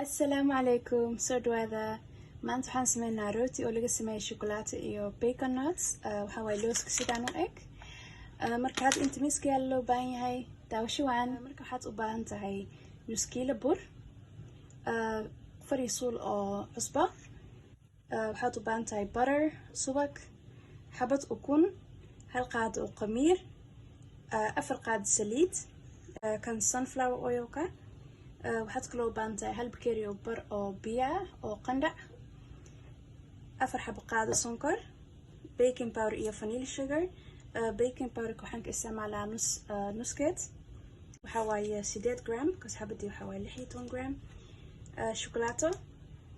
Asalaamu calaykum, soo dhawaada. Maanta waxaan sameynaa rooti oo laga sameeyay shukulaato iyo bacon nuts. Waxaa waaye looska sidaan u eg. Marka hadda inta miiska yaala loo baahan yahay, daawasho wacan. Marka waxaad u baahan tahay nus kiilo bur, 4 suul oo cusba, waxaad u baahan tahay butter, subag, xabad ukun, hal qaado oo khamiir, 4 qaado saliid, kan sunflower oilka. Waxaad kaloo u baahan tahay hal bakeeri oo bar oo biyo ah oo qandhac, 4 xabo qaado sonkor, baking powder iyo vanilla sugar. Baking powderka waxaan ka isticmaalaa nus nuskeed, waxaa waaye 8 gram, kas xabadii waxaa waaye 16 gram. Shukulaato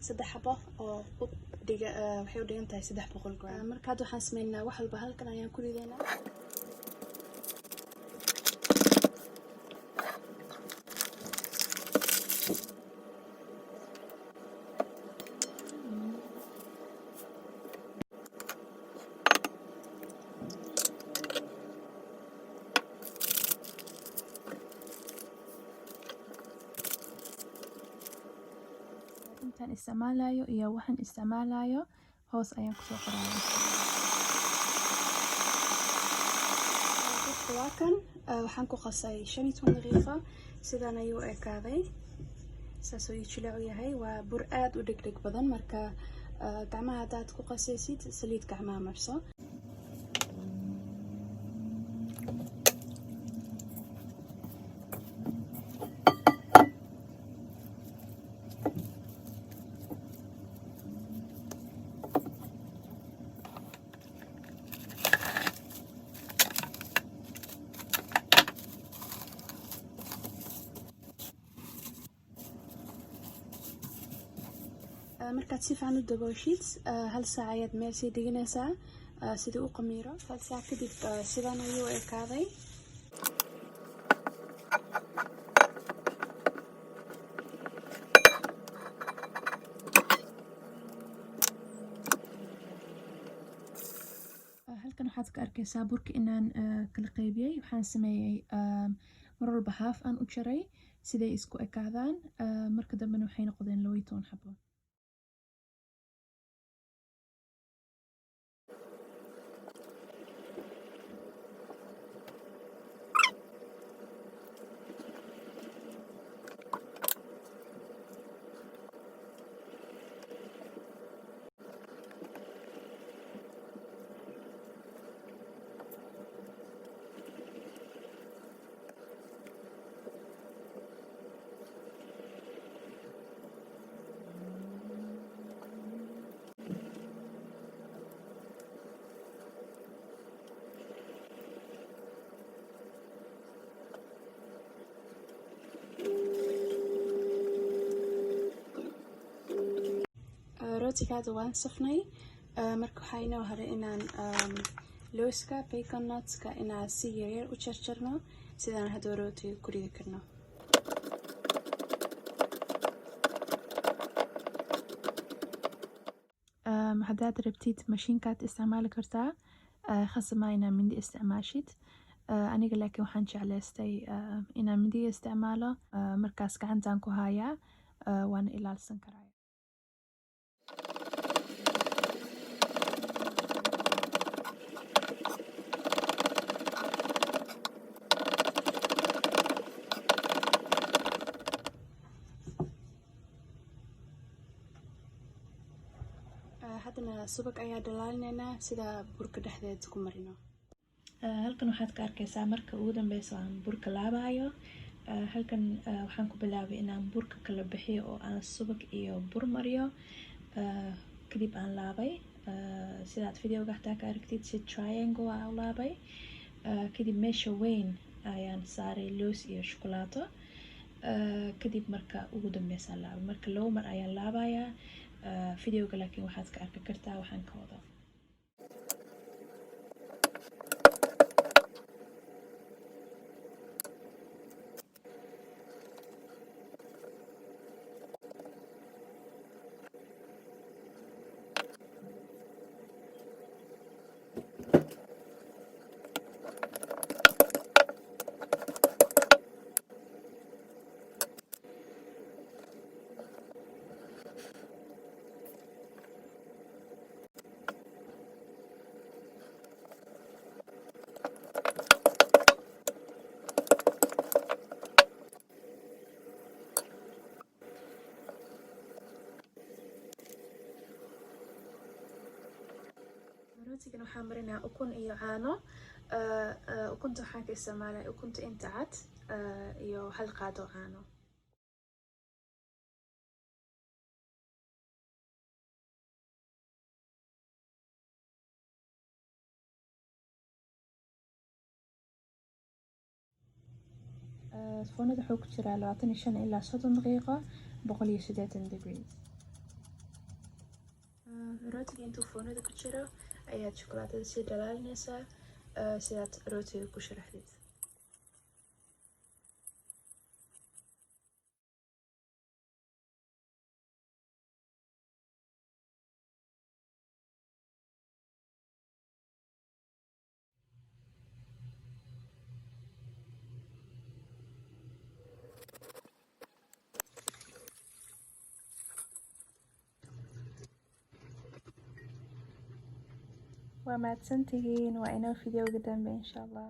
3 xabo oo u dhiga, waxay u dhigan tahay 300 gram. Marka hadda waxaan sameynaa wax walba halkan ayaan ku ridaynaa. Intaan isticmaalayo iyo waxaan isticmaalayo hoos ayaan kusoo qoraya. Burka waa kan, waxaan ku qasay 15 daqiiqo. Sidaan ayuu u ekaaday, saasuu ii jileecu yahay. Waa bur aad u dhegdheg badan, marka gacmaha haddaad ku qasaysid, saliid gacmaha marso. Markaad si fiican u dabooshid, hal saac ayaad meel sii dhiganaysaa sidii u qamiiro. Hal saac kadib sidan ayuu u ekaaday. Halkan waxaad ka arkaysaa burka inaan kala qaybiyey. Waxaan sameeyey mar walba half aan u jaray siday isku ekaadaan. Marka dambena waxay noqdeen 12 xabo. Rootigaada waan safnay. Marka waxaa inoo haray inaan looska bacon nutska inaan si yaryar u jarjarno, sidaan hadda rootiga ku ridi karno. Haddaad rabtid mashiinkaad isticmaali kartaa, khasab maa inaad mindi isticmaashid. Aniga laakiin waxaan jeclaystay inaan mindiga isticmaalo. Markaas gacantaan ku hayaa, waana ilaalsan karaa. Haddana subag ayaa dhalaalinaynaa sida burka dhexdeed ku marino. Halkan waxaad ka arkaysaa marka ugu dambeysa aan burka laabayo. Halkan waxaan ku bilaabay inaan burka kala bixiyo oo aan subag iyo bur mariyo, kadib aan laabay. Sidaad videoga hataa ka aragtid, si triangle ah u laabay. Kadib meesha weyn ayaan saaray loos iyo shukulaato. Kadib marka ugu dambeysa laabay. Marka labo mar ayaan laabayaa videoga, laakiin waxaad ka arki kartaa waxaan ka wado. Rootigan waxaan marinayaa ukun iyo caano. Ukunta waxaan ka isticmaalaya ukunta inta cad iyo hal qaado caano. Foornada wuxuu ku jiraa 25 ilaa 30 daqiiqo, 180 degrees. Rootiga intuu foornada ku jiro ayaad shukulaatada sii dhalaalinaysaa sidaad rootiga ku sharaxdid. Waa mahadsantihiin. Waa inoo videoga dambe, insha Allah.